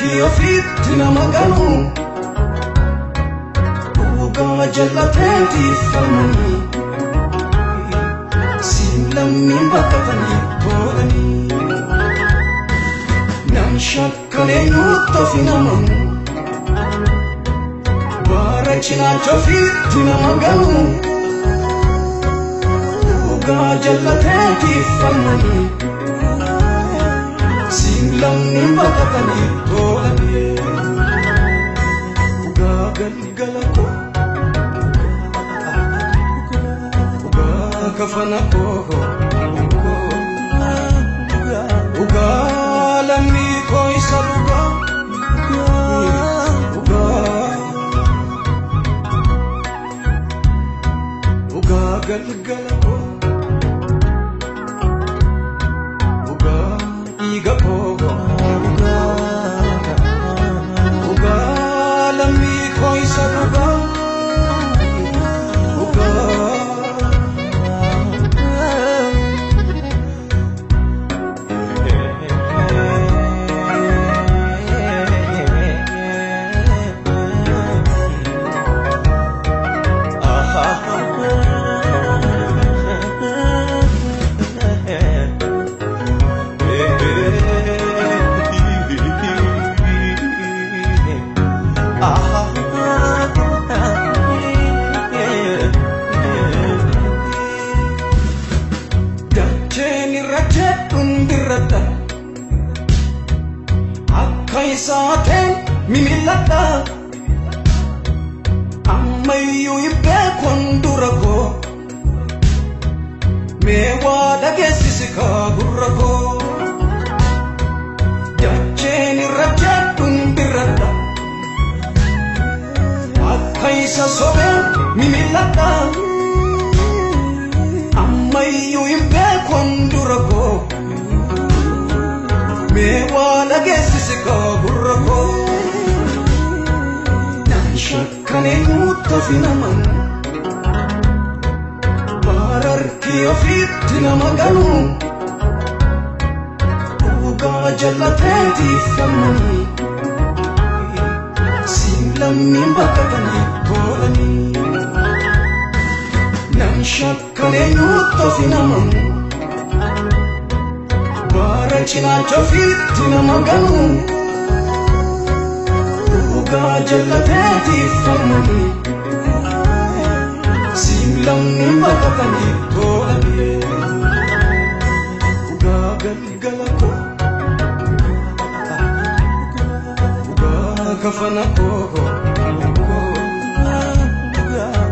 Baararkii ofiitti nama ganu. Dhugaa jallateetiif falmanii. Siin lammiin baqatanii toolanii. Nam shakkan eenyutti ofi namanu. Baara cinaacha ofiitti nama ganu. Dhugaa jallateetiif falmanii. Siin lammiin baqatanii toolanii. Dhugaa galgala koo. Dhugaa kafana koo. Dhugaa lammii koo isa dhugaa. Dhugaa. Dhugaa galgala koo. Dhugaa dhiiga koo. Dhugaa lammii koo isa dhugaa. Dhugaa. Dacheen irra jedhuun dirradha. Akka isaateen mimilladha. Ammayyuu hin beekon dura koo. Mee waa dhageessisi kaa gurra koo. Dacheen irra jedhuun dirradha. Akka isa sobeen mimilladha. Ammayyuu hin beekon dura koo. Mee waa dhageessisi kaa gurra koo. Nan shakkan eenyutti ofi namanu. Baararkii ofiitti nama ganu. Dhugaa jallateetiif falmanii. Siin lammiin baqatanii toolanii. Nan shakkan eenyutti ofi namanu. Baara cinaacha ofiitti nama ganu. Dhugaa jallateetiif falmanii. Siin lammiin baqatanii toolanii. Dhugaa galgala koo. Dhugaa kafana koo.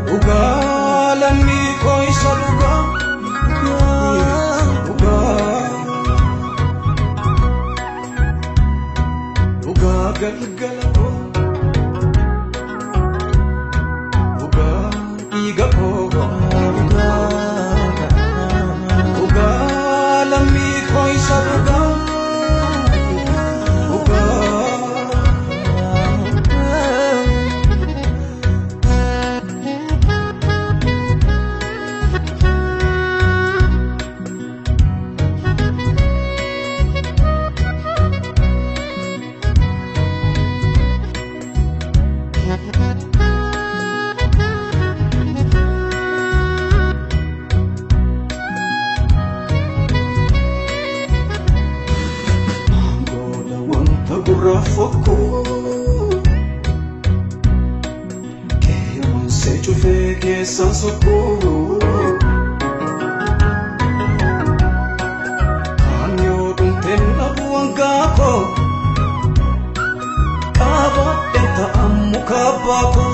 Dhugaa lammii koo isa dhugaa. Dhugaa. Dhugaa galgala koo. Dhugaa dhiiga koo. Dhugaa lammii koo isa dhugaa. Dhugaa. Gola wanta gurraaf fokkuu. Qeewwansee cufee keessaan sokkuu. Kaan yoo dhumteen dhabu hangaa koo. Qaabadheen ta'an muka abbaa koo.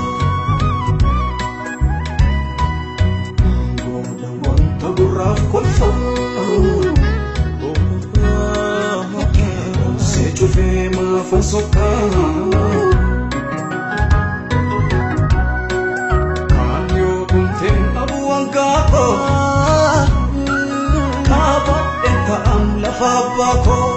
Gola wanta gurraaf kolfuu. Qeewwansee cufee maafan sokkaa. Kaan yoo dhumteen dhabu hangaa koo. Qaabadheen ta'an lafa abbaa koo.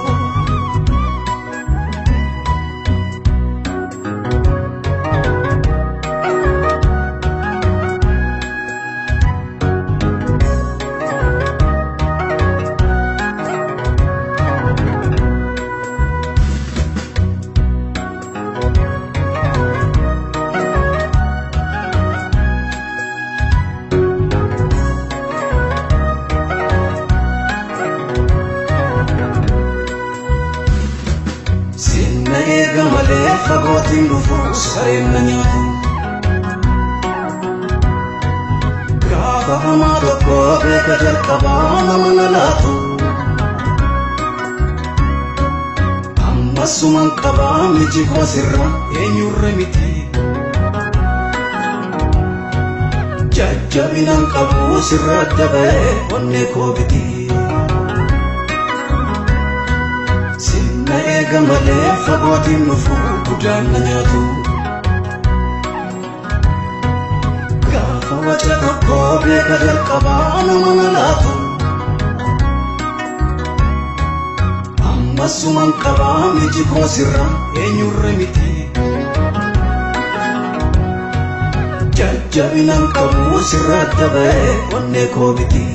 malee fagootiin dhufu sareen na nyaatu. Gaafa hamaa tokko beeka jalqabaa nama na laatu. Ammasumaan qabaa miji koo sirra eenyurra miti. Jajjabinaan qabu sirra adda ba'ee onnee koo biti. Sinna eega malee fagootiin dhufu guddaan na nyaatu. Gaafa waca tokko beeka jalqabaa nama na laatu. Ammasumaan qabaa miji koo sirra eenyurra miti. Jajjabinaan qabu sirra adda ba'ee onnee koo biti.